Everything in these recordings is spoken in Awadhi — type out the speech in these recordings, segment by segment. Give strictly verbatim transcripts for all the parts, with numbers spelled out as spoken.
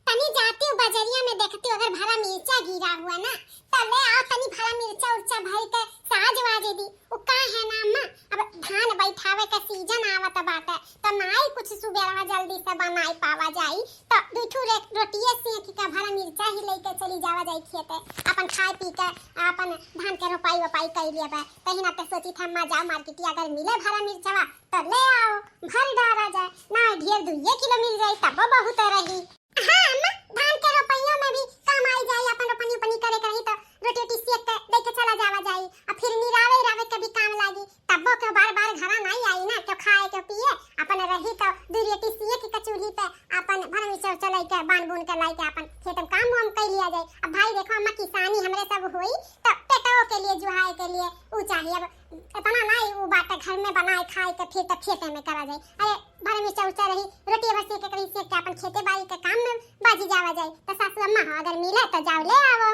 तनी जाती हूँ बजरिया में, देखती हूँ अगर भरा मिर्चा गिरा हुआ ना, तो ले आओ तनी भरा मिर्चा उर्चा भर के साज वाज दी। उ का है ना अम्मा, अब धान बैठावे का सीजन आवत बाटे, तो नाई कुछ सुबेरवा जल्दी से बनाई पावा जाई, तो दू ठू रे-, रोटिये सेंक के भरा मिर्चा ही लेके चली जावा जाई खेते, अपन खाए पी के अपन धान के रोपाई वोपाई कर लेबे। तही ना तो सोची था अम्मा जाओ मार्केटिया अगर मिले भरा मिर्चवा तो ले आओ, भर डारा जाए, ना ढेर दुइये किलो मिल जाई तब बहुत रही। हाँ अम्मा, धान के रोपइयों में भी काम आई जाई, अपन रोपनी उपनी करे के रही तो रोटी ओटी सेक के लेके चला जावा जाई, आ फिर निरावे इरावे के भी काम लागी, तब्बो के बार बार घरा नाई आई ना, क्यों खाए क्यों पिए, अपन रही तो दू रोटी सेक के चूल्ही पे अपन भरमी चौचो लेके बान बून के लाइके अपन खेत में काम वाम कर लिया जाए। अब भाई देखो अम्मा, किसानी हमरे सब होई तो पेटो के लिए जुहाए के लिए ऊ चाहिए। अब इतना नाई ऊ बाटे घर में बनाए खाए के फिर तो खेते में करा जाए। अरे भरमी चौचो रही, रोटी बस सेक के रही, सेक के अपन खेते बाड़ी के काम में बाजी जावा जाए। तो सासू अम्मा हो अगर मिले तो जाओ ले आओ।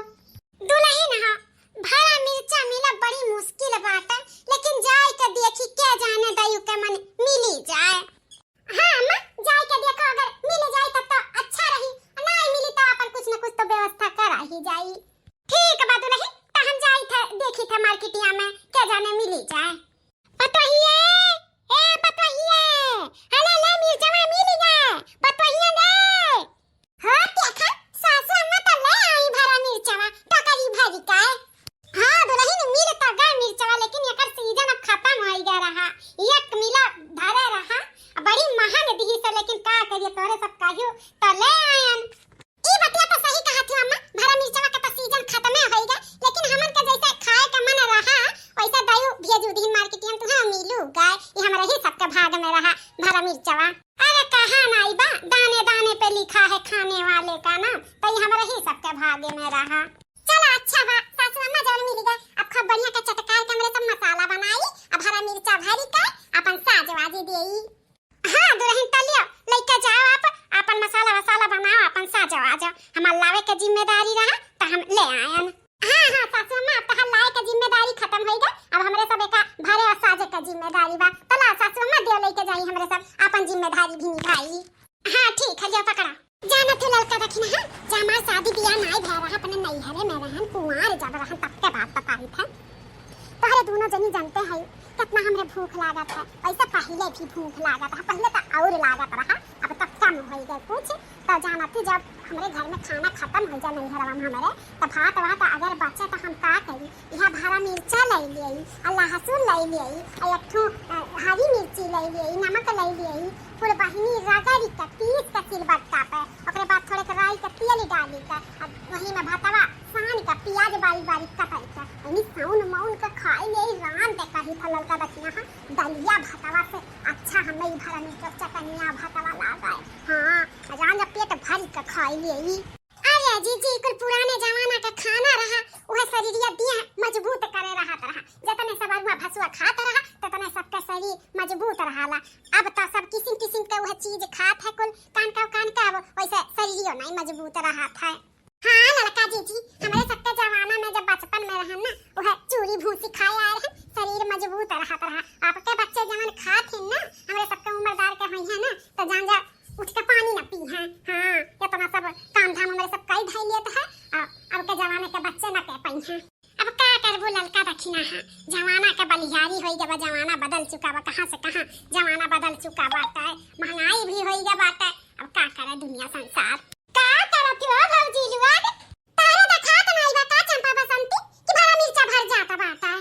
दुलहिन हो, भरा मिर्चा मिला बड़ी मुश्किल बाटे, लेकिन जाए के देखी के जाने दयू के मन मिली जाए। हाँ अम्मा, जाए के देखो अगर मिली जाए तब तो अच्छा रही, नाई मिली तो अपन कुछ न कुछ तो व्यवस्था करा ही जाई। ठीक बा दुलहिन, त हम जाई थे देखी थे मार्केटिया में के जाने मिली जाए। पतोहिए, ए पतोहिए, हले ले मिर्चवा मिली जाए, पतोहिए दे। हाँ, देखा, सासू अम्मा तो ले आई भरा मिर्चवा, टोकरी भरी का। हाँ, दुलहिन, मिल तो गए मिर्चवा, लेकिन एकर सीजन अब खत्म होई गया रहा। एक मिला धरे रहा, बड़ी महंग दिही से, लेकिन का करिए, तोरे सब कहियो तो ले आयन। ई बतिया तो सही कहा थी अम्मा, भरा मिर्चवा के तो सीजन खत्मे होई गया, लेकिन हमन के जैसे खाए के मन रहा, वैसे दयू भेजू दिहिन मार्केटिया में, तुहे मिलू गए। ई हमरे ही सबके भाग में रहा, भरा मिर्चवा। अरे कहाँ नाई बा, दाने दाने पे लिखा है खाने वाले का नाम, तो ये हमरे ही सबके भाग्य में रहा। चलो अच्छा बा, सासू अम्मा जौन मिल गए, अब खूब बढ़िया के चटकार के हमरे सब मसाला बनाई, अब हरा मिर्चा भरी के अपन साज वाजी देई। हाँ दुलहिन, तलियो लेके जाओ आप, अपन मसाला वसाला बनाओ, अपन साजो आजो, हमार लावे के जिम्मेदारी रहा, तो हम ले आयन। हाँ, हाँ, सासू अम्मा, अब तहार लाए के जिम्मेदारी खत्म होई गए, अब हमरे सब एका भरे और साजे के जिम्मेदारी बा। तो ला सासू अम्मा, देव लेके जाई, हमरे सब अपन जिम्मेदारी भी निभाई। हाँ, ठीक है, लियो पकड़ा। जाना थे ललका दखिना, हाँ, जब हमार शादी बियाह नाई भय रहा, अपने नैहरे में रहन, कुंवार जब रहन, तब के बात बताई थे। तोहरे दोनों जनी जानते हैं, कितना हमरे भूख लागत है, वैसे पहले भी भूख लागत है, पहले तो और लागत रहा, अब तो कम होई गए कुछ। तो जानत ही जब हमरे घर में खाना खत्म हो जाए नैहरवा में हमरे, तो भात वात अगर बचे तो हम का करी? यहाँ भरा मिर्चा ले लियई, आ लहसुन ले लियई, आ एक ठो, अ, हरी मिर्ची ले लियई, नमक ले लियई, कुल बहिनी रगड़ी के पीस के सिलबट्टा पे, ओकरे बाद थोड़े के राई के तेल डाली के, आ वही में भतवा सान के पियाज बारीक बारीक कटाई के, यानी साउन माउन के खाई ले राम दे कही था ललका दखिना, हाँ, दलिया भतवा से अच्छा हमें ई भरा मिर्चा चटनिया भतवा लागे। हाँ, राम जब पेट भर के खाई ले। अरे जीजी, कुल पुराने जमाना का खाना रहा, उहे शरीरिया दिया मजबूत करे रहत रहा। जतने सब अरुआ भसुआ खात रहा, ततने सबके शरीर मजबूत रहाला। अब तो सब किसिम किसिम के उहे चीज खात है कुल, कान का, कान का, अब वैसे शरीरियो नहीं मजबूत रहत है। हाँ ललका जीजी, हमरे सबके जमाना में जब बचपन में रहन ना, उहे चूरी भूसी खाए आए रहन, शरीर मजबूत रहत रहा। आपके बच्चे जवन खात हैं ना, हमरे सबके उम्रदार के होई है ना, तो जान जा उठ के पानी न पी हैं। हाँ, इतना सब काम धाम हमरे सब कई धई लेत है, आ, अब के जमाने के बच्चे न कह पाई हैं। अब का करबू ललका दखिना है, जमाना के बलिहारी होई गवा, जमाना बदल चुका बा, कहाँ से कहाँ जमाना बदल चुका बाटे, महंगाई भी होई गवा बाटे, अब का करे दुनिया संसार। का करत हो भौजी लोग? तारा देखात नाई बा का चंपा बसंती कि भरा मिर्चा भर जाता बाटे?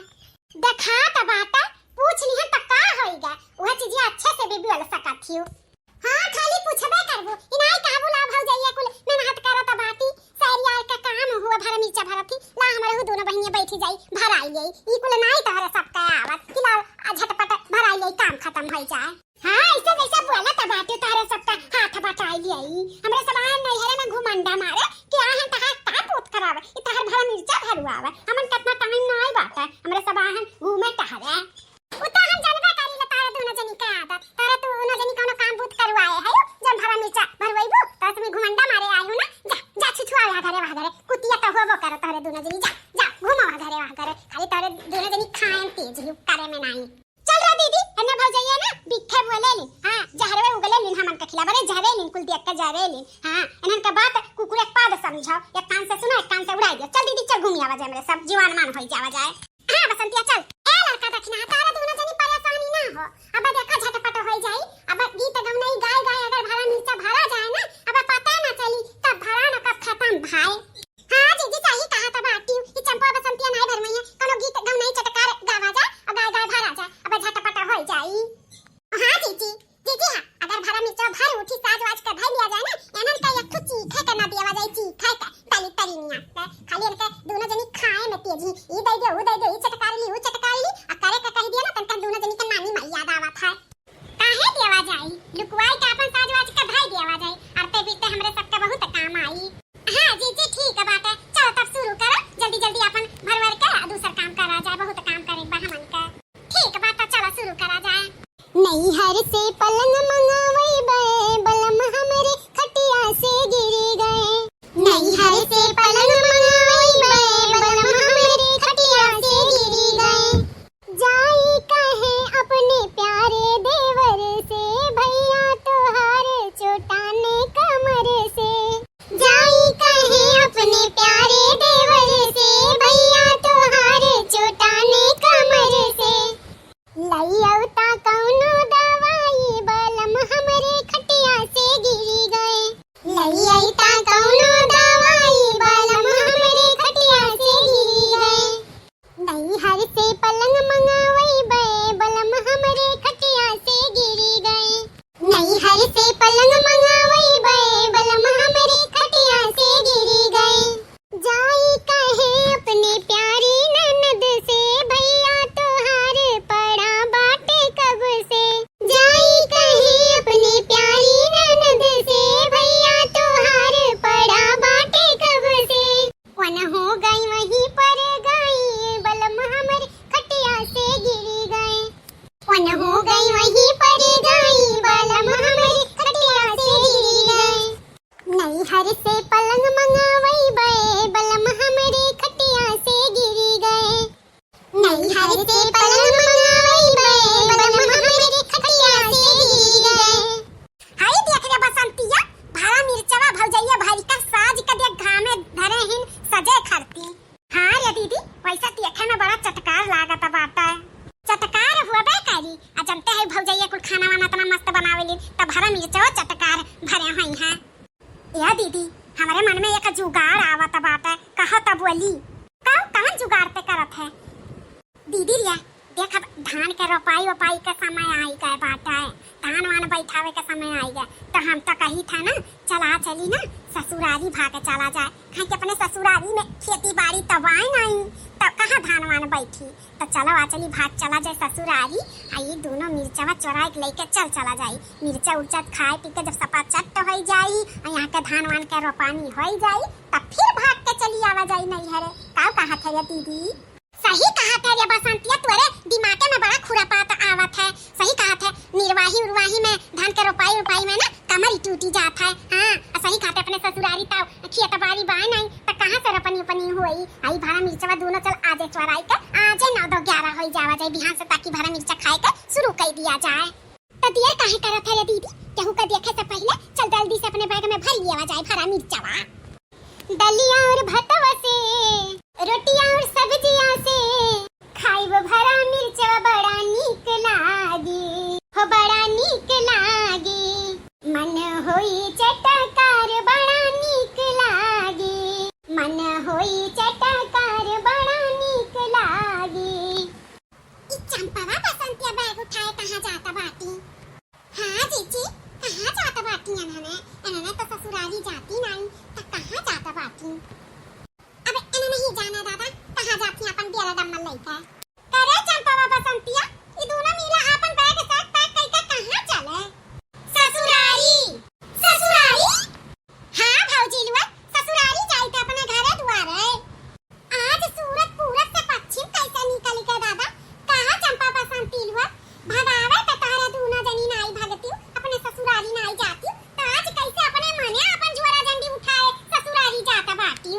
देखात बाटे, पूछ लिहन त का होई गा, उहे चीजिया अच्छे से भी बोल सकत हियो। हाँ, खाली पूछबे करबू। इनाई कहबू ला भौजैया कुल मेहनत करत बाटी, सैरिया के काम हुआ भरा मिर्चा भरत ही। ला हमरे हु दोनों बहिनिया बैठी जाई, भराई लेई। ई कुल नाई तोहरे सबके आवत कि ला आ झटपट भराई लेई, काम खत्म होई जाए। हाँ, ऐसे जैसे बोलत बाटी तोहरे सबका हाथ बटाई लेई। हमरे सब आहन नैहरे में घुमंडा मारे कि आहन तहार का पोत करावे, ई तहार भरा मिर्चा भरुआवे। हमन कितना टाइम नाई बाटे, हमरे सब आहन घूमे टहरे। उ तो हम जानबे करी ले तोहरे दोनों जनी के आदत। तोहरे दोनों जनी कौनो काम बूत करवाए है, जौन भरा मिर्चा भरवैबू, तोहरे सब घुमंडा मारे आए हो ना। जा, जा छुछुआ वहाँ घरे, वहाँ घरे। कुतिया तो होबो करे तोहरे दोनों जनी। जा, जा, घूमो वहाँ घरे, वहाँ घरे। खाली तोहरे दोनों जनी खाए में तेज ही, करे में नाई। चल रे दीदी, एने भौजैया ना बिखे बोले ली। हाँ, जहरवे उगले लीन हमन के खिलाफ। अरे जहरे लीन कुल देख जरेलिन। हाँ, इन्हन के बात कुकुर एक पाद समझाओ, एक कान से सुनो, एक कान से उड़ाई दियो। चल दीदी, चल घूमी आवा जाए, मेरे सब जीवान मान होई जावा जाए। हाँ बसंतिया, चल। ए लड़का दखिना, तारा दूनो जनी परेशानी ना हो, अब देखा झटपट होई जाई। अब गीत गवनई गाय गाय अगर भरा मिर्चा भरा जाए ना, अब पता ना चली कब भरा न कब खत्म भाई। हाँ जीजी, सही कहा था बाटी, ई चंपा बसंतिया नाई भरमैया, कोनो गीत गवनई चटकार गावा जाए और गाय गाय भरा जाए, अब झटपट होई जाई। हाँ जीजी, जीजी हाँ, अगर भरा मिर्चा भर उठी, साज वाज के धर लिया जाए ना, एनन का एक ठो चीखे के ना दिया जाए, चीखे के, दलित तरीनिया के, खाली इनके दूनो जनी खाए में तेजी, ई दे दे, ऊ दे दे, ई चटकार ली, ऊ चटकार ली, आ करे के कह दिया ना, तनका दूनो जनी के नानी माई याद आवत है। काहे देवा जाई, लुकवाई के अपन साज वाज के धई देवा जाई, अरते बीते हमरे सबके बहुत काम आई। हाँ जीजी, ठीक बाटे, चलो तब शुरू करो, जल्दी जल्दी अपन भर भर के दूसर काम करा जाए, बहुत काम करे बा हमन के। ठीक बाटे, चलो शुरू करा जाए। नैहर से पलंग मंगावई बे, बलम हमरे खटिया से गिरी गए। नैहर से पलंग मंगावई बे, बलम हमरे खटिया से गिरी गए। जाई कहे अपने प्यारे देवर से, भैया तोहार चोटाने कमर से। जाई कहे अपने प्यारे देवर से, भैया तोहार चोटाने कमर से। लई अउता कौनो दवाई, बलम हमरे खटिया से गिरी गए। लई अउता कौनो दवाई, बलम हमरे खटिया से गिरी गए। नैहर से पलंग मंगावई बे, बलम हमरे खटिया से गिरी गए। नैहर से पलंग मंगावई बे, बलम हमरे खटिया से गिरी गए। जाई कहे अपने प्यारी ननद से, भैया तोहार पड़ा बाटे कब से। जाई कहे अपने प्यारी ननद से, भैया तोहार पड़ा बाटे कब से। वन हो गई वहीं पर गई, बलम हमरे खटिया से गिरी गए। वन हो गई वहीं पर गई, बलम हमरे खटिया से गिरी गए। नैहर से पलंग मंगावई बे, बलम हमरे खटिया से गिरी गए। नैहर से पलंग मंगावई बे, बलम हमरे खटिया से गिरी गए। हाय देख रे बसंतिया, भरा मिर्चवा भौजैया भरी का साज के देख घामे धरे हिन सजे खरती। हाँ रे दीदी, वैसे देखे में बड़ा चटकार लागत बाटे। चटकार हुआ बे करी, आ जनते है भौजैया कुल खाना वाना इतना मस्त बनावेली, तब भरा मिर्चवा चटकार भरे हुई है। ए दीदी, हमरे मन में एक जुगाड़ आवत बाटे, कहा त बोली। का, कवन जुगाड़ ते करत है? दीदी रिया, देख अब धान के रोपाई वोपाई के समय आई गए बाटे, धान वान बैठावे के समय आई गए, तो हम तो कही था ना, चला चली ना ससुरारी भाग चला जाए, कहीं के अपने ससुरारी में खेती बाड़ी तबाय नहीं, तब कहाँ धान वान बैठी। तो चलो आ चली भाग चला जाए ससुरारी, आ ये दोनों मिर्चवा चोराई के लेके चल चला जाई। मिर्चा उर्चा खाए पी के जब सपा चट्ट होई जाई, आ यहाँ के धान वान के रोपानी होई जाई, तब फिर भाग के चली आवा जाई नैहरे। का कहा थे रे दीदी? सही कहा थे रे बसंतिया, तोरे दिमागे में बड़ा खुरापात आवत है। सही कहा थे, निर्वाही उर्वाही में धान के रोपाई उपाई में ना कमर ही टूटी जात है। हाँ, आ सही कहा थे, अपने ससुरारी ताऊ खेत बाड़ी बाय नहीं, त कहाँ से रोपनी उपनी होई? आई भरा मिर्चवा दोनों चल आजे चोराई के, आजे नौ दो ग्यारह होई जावा जाई बिहान से, ताकि भरा मिर्चा खाए के शुरू कर दिया जाए। त देर काहे करत है रे दीदी? केहू का देखे से पहले चल जल्दी से अपने बैग में भर लिया जाए भरा मिर्चवा। दलिया और भतवा से, रोटिया और सब्जिया से, खाइब भरा मिर्चवा बड़ा नीक लागी, हो बड़ा नीक लागी। मन होई चटकार बड़ा नीक लागी, मन होई चटकार बड़ा नीक लागी। ई चंपवा बसंतिया बैग उठाए कहाँ जात बाटी? हाँ जीजी, कहाँ जात बाटी इन्हने? इन्हने तो ससुरारी जाती नहीं, त कहाँ जात बाटी? अब इन्हने ही जाना दादा, कहाँ जाती अपन डेरा डम्मल लइके। करे चंपवा बसंतिया, ई दोनों मिला अपन बैग सैक पैक कइके कहाँ चले? ससुरारी। ससुरारी? हाँ भौजी लोग, ससुरारी जाई थे अपने घरे दुआरे। आज सूरज पूरब से पश्चिम कैसे निकल गए दादा? कहा चंपा बसंती लोग, भगावे त तहरे दूनो जनी नाई भगती, अपने ससुरारी नाई जाती, त आज कैसे अपने मने अपन झोरा झंडी उठाए ससुरारी जाता बाटी?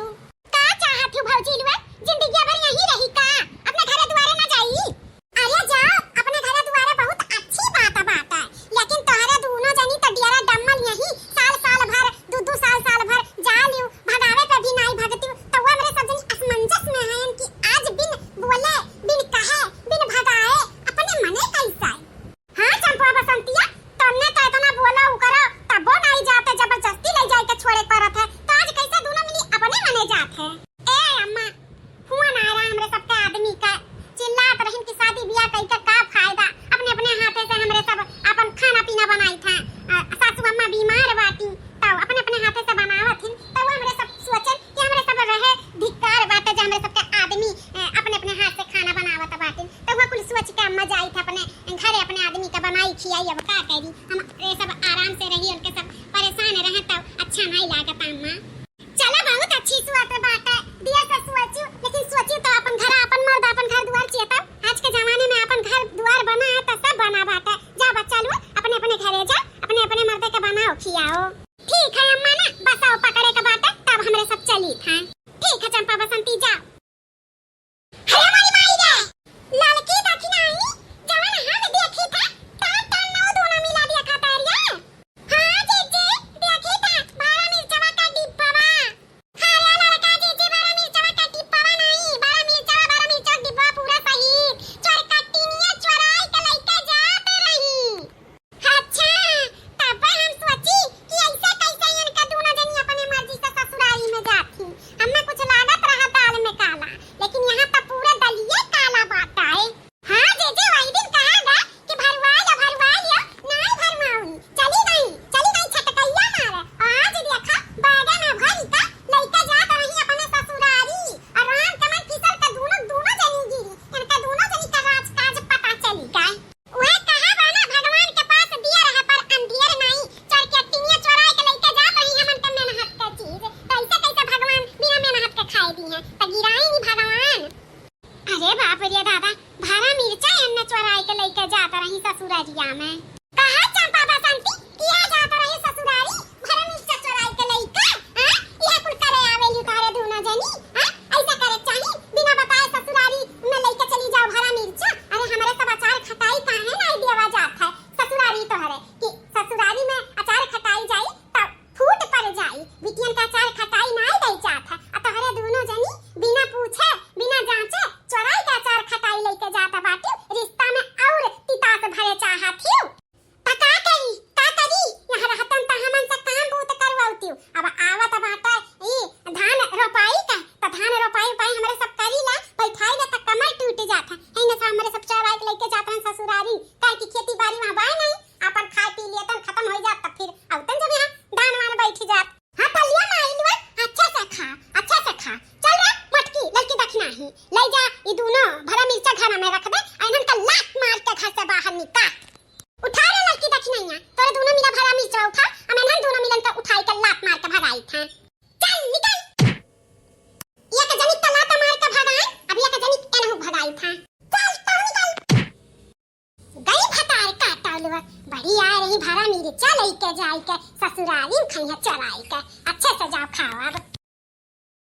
हाँ, बसवा पकड़े के बाटे, तब हमरे सब चली था। ठीक है चंपा बसंती, जाओ। अरे मोरी माई रे, ललकी दखिनाई, जवन हम देखी था, तवन तवन नौ दोनों मिला दिया खाता रे। हाँ जीजी, देखी था, बड़ा मिर्चवा का डिब्बवा। अरे ललका जीजी, बड़ा मिर्चवा का डिब्बवा नहीं, बड़ा मिर्चवा, बड़ा मिर्चवा का डिब्बवा पूरा सहित चोरकटिनिया चोराई के लइके जात रही। अच्छा, तब हम सोची कि ऐसे कैसे इनका दोनों जनी अपने मर्जी से ससुरारी में जाती। हमें कुछ लागत रहा दाल में काला, लेकिन यहाँ तो पूरा दलिये काला बाटा है। हाँ जीजी, वही दिन कहा था कि भरवाई या भरवाई या, नाई भरवाउनी। चली गई, चली गई छटकैया मारे। और आज देखा, बैगन भरी का लइके जात रही अपने ससुरारी। और राम कमल फिसल के दोनों, दोनों जनी गिरी। इनका दोनों जनी का राज काज पता चली गए। उहे कहा बा ना, भगवान के पास दिया रहे पर अंधियर नाई। चोरकटिनिया चोराई के लइके जात रही हमन के मेहनत के चीज, तो ऐसे कैसे भगवान बिना मेहनत के खाए दी हैं? तो गिराई नहीं भगवान। अरे बाप रे दादा, भरा मिर्चा एन्ने चोराई के लइके जात रही ससुररिया में। कहा चंपा बसंती, किया जात रही ससुरारी, भरा मिर्चा चोराई के लइके, हाँ? यह कुल करे आवेली तोहरे दोनों जनी, हाँ? ऐसा करे चाही, बिना बताए ससुरारी में लइके चली जाओ भरा मिर्चा। अरे हमरे सब अचार खटाई काहे नाई देवा जात है ससुरारी तोहरे, कि ससुरारी में अचार खटाई जाई तब फूट पड़ जाई, बिटियन का अचार खटाई नाई दई जात है। आ तोहरे दोनों जनी बिना पूछे, बिना जांचे चोराई के अचार खटाई लइके जात बाटी, रिश्ता में और तितास भरे चाहत हियो। त का करी, का करी? यहाँ रहतन त हमन से काम बहुत करवाउतियो। अब आवत बाटे ई धान रोपाई का, त धान रोपाई, रोपाई हमरे सब करी ला, बैठाई ला त कमर टूट जात है। एने से हमरे सब चोराई के लइके जात रहन ससुरारी, काहे कि खेती बारी वहाँ बाय नहीं, आपन खाए पी लियतन, खत्म हो जात, त फिर अउतन जब यहाँ धान वान बैठ जात। हाँ, त लिया माई लुआ, अच्छे से खा, अच्छे से खा। चल रे, मोटकी, ललकी दखिनाही, ले जा, ई दोनों भरा मिर्चा घर में रख दे, आ इन्हन का लात मार के घर से बाहर निकाल। उठा रे ललकी दखिनैया, तोरे दोनों मिला भरा मिर्चवा उठा, हम इन्हन दोनों मिलन का उठाई के लात मार के भगाई था। चल निकल। एक जनी का लात मार के भगाई, अब एक जनी एनहु भगाई था। चल तू निकल। गई भतार काटा लुआ, बड़ी आ रही भरा मिर्चा लइके जाई के, ससुरारी में खइया चोराई के, अच्छे से जाओ खाओ अब।